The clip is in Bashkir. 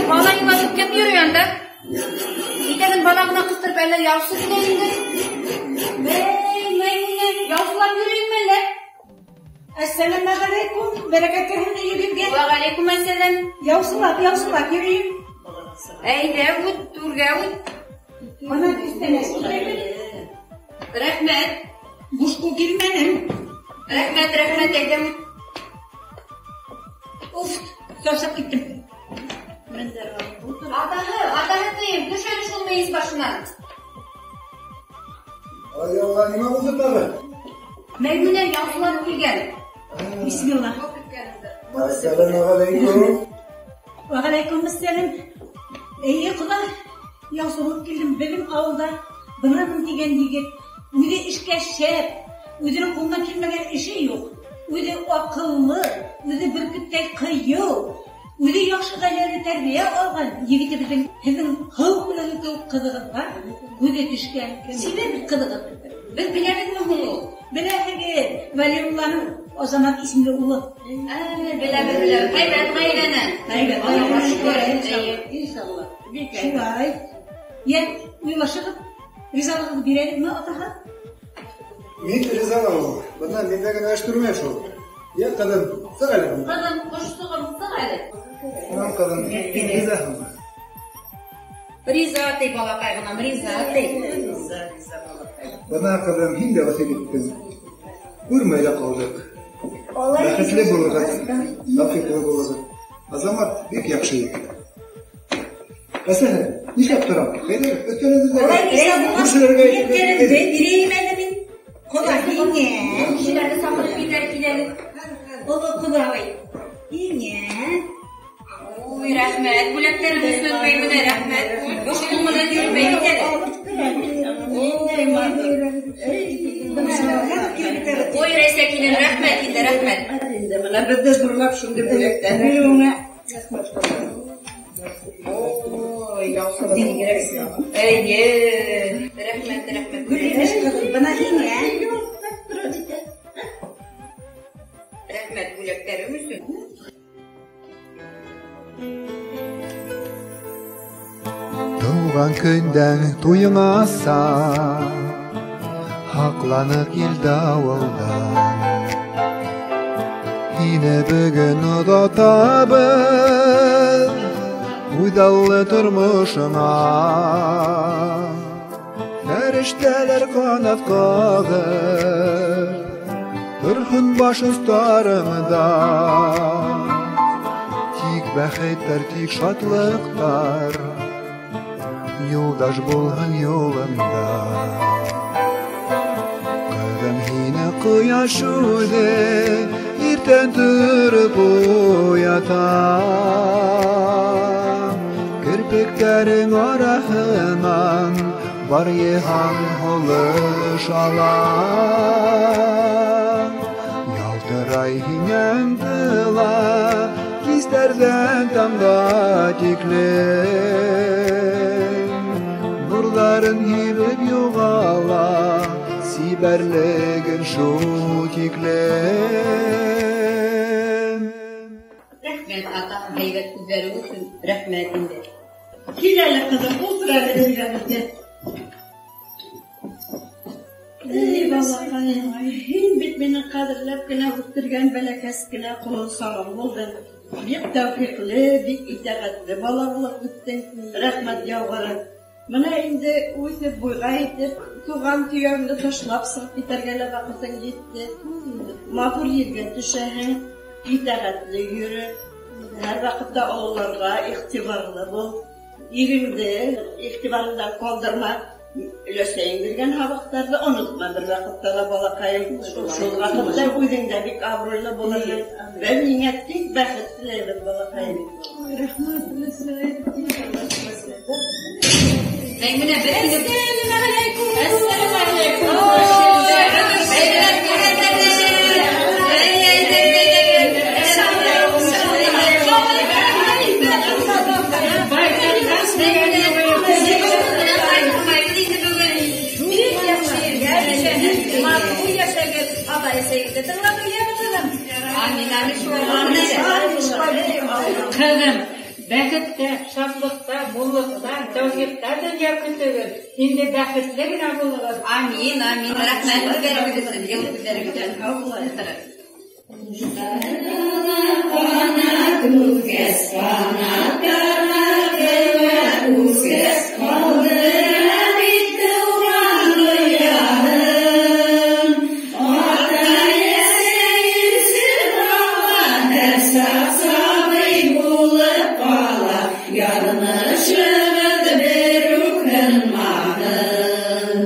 Бала юлатып кем йөрөй анда? Итәген балағына ҡыҫтырып әллә яусы килә инде. Бәй, Мәймүнә, яусылап йөрөйһөңмө әллә? Әссәләмәғәләйкүм, бәрәкәт керһен өйөгөҙгә. Вәғәләйкүм әссәләм. Яусылап, яусылап йөрөйөм. Әйҙә үт, түргә үт. Бына күстәнәс китерҙем. Рәхмәт. Буш ҡул килмәнем. Рәхмәт, рәхмәт, әйҙә үт. Уф, сарсап киттем. Атаһы, атаһы тием, төш әле шул мейес башынан. Ай, Алла, нимә булды тағы? Мәймүнә яусылап килгән. Бисмилла. Әссәләмәғәләйкүм. Вәғәләйкүм әссәләм. Эйе, ҡоҙа, яусы булып килдем. Беҙҙең ауылда бынамын тигән егет. Үҙе эшкә шәп, үҙенең ҡулынан килмәгән эше юҡ. Үҙе аҡыллы, үҙе бөркөттәй ҡыйыу, үҙе яҡшы ғаиләлә тәрбиә алған егетебеҙҙең һеҙҙең һыу күләге кеүек ҡыҙығыҙға күҙе төшкән. Сибәр бит ҡыҙығыҙ. Беҙ беләбеҙме һуң ул? Беләһегеҙ, Вәлиулланың Азамат исемле улы. Беләбеҙ, беләбеҙ. Һәйбәт ғаиләнән. Һәйбәт Аллаға ғаиләнән. шөкөр. Эйе. Иншалла. Шулай. Йә, уйлашығыҙ, ризалығыҙҙы бирәлекме, атаһы? Мин риза ул. Бына миндә генә эш тормай шул. Йә, ҡыҙым, сыҡ әле бында. Ҡыҙым, ҡошсоғом, сыҡ әле. Tamam, ҡыҙым, һин ризаһыңмы? Риза ти, балаҡай ғынам, риза ти. Бына, ҡыҙым, һин дә үҫеп еттең. Күрмәй ҙә ҡалдыҡ. Бәхетле булығыҙ, тәүфиҡлы булығыҙ. Азамат бик яҡшы егет. Әсәһе, нишләп торам? Әйҙә, өҫтәлегеҙҙә. Улай риза булғас, Күршеләргә әйтеп бүләктәремде бирәйем әле мин. Ҡоҙа, һиңә. Күршеләрҙе саҡырып кит әле, кил әле. Оло ҡоҙағый, һиңә. Ой, рәхмәт, бүләктәрең өсөн, Мәймүнә, рәхмәт. Буш ҡул менән йөрөмәй бит әле. Ой, матур. Ой, Рәйсә килен, рәхмәт инде, рәхмәт. Инде бына беҙҙе ҙурлап шундай бүләктәр. Бирүеңә. Ой, яусылыҡ бигерәк. Эйе, рәхмәт, рәхмәт. Гөлйемеш ҡыҙым, бына һиңә. Рәхмәт бүләктәрең өсөн. Тыуған көндән туйыңаса һаҡланыҡ ел-дауылдан. Һине бөгөн оҙатабыҙ үҙаллы тормошоңа. Фәрештәләр ҡанат ҡағып торһон баш остарыңда. Тик бәхеттәр, тик шатлыҡтар юлдаш булһын юлыңда. Ҡыҙым, һине ҡояш үҙе иртән тороп уята. Керпектәрең араһынан бар йыһан һулыш ала. Ялтырай һиңә ынтыла кистәрҙән таңға тиклем. Нурҙарын һибеп юғала сибәрлеген шул тиклем. Рәхмәт, атаһым, һәйбәт һүҙҙәрең өсөн рәхмәт инде. Кил әле, ҡыҙым, ултыр әле эргәбеҙгә. Эй, балаҡайым, һин бит мине ҡәҙерләп кенә үҫтергән бәләкәс кенә ҡолонсағым булдың. Бик тәүфиҡле, бик итәғәтле бала булып үҫтең. Рәхмәт яуғыры. Бына инде үҫеп буйға етеп, туған төйәгеңде ташлап сығып китергә лә ваҡытың етте. Матур ергә төшәһең, итәғәтле йөрө. Һәр ваҡытта ололарға иғтибарлы бул. Иреңде иғтибарыңдан ҡалдырма. Өләсәйең биргән һабаҡтарҙы онотма бер ваҡытта ла, балаҡайым. Шул ваҡытта үҙең дә бик абруйлы булырһың. Беҙ һиңә тик бәхет теләйбеҙ, балаҡайым. Рәхмәт, өләсәй. Мәймүнә, беҙ һине Әссәләмәғәләйкүм. Әссәләмәғәләйкүм. Бәхеттә, шатлыҡта, муллыҡта, тәүфиҡта донъя көтөгөҙ. Инде бәхетле генә булығыҙ. Амин, амин. Рәхмәт һүҙҙәрегеҙ өсөн, йылы һүҙҙәрегеҙ өсөн. Һау булығыҙ. Ҡанат үҫкәс, ҡанаттарға ҡеүәт үҫкәс, ҡалдыра бит тыуған ояһын. Атай-әсәй өсөн бала һәр саҡ сабый булып ҡала, яҙмышыбыҙ бер үк һынмаһын.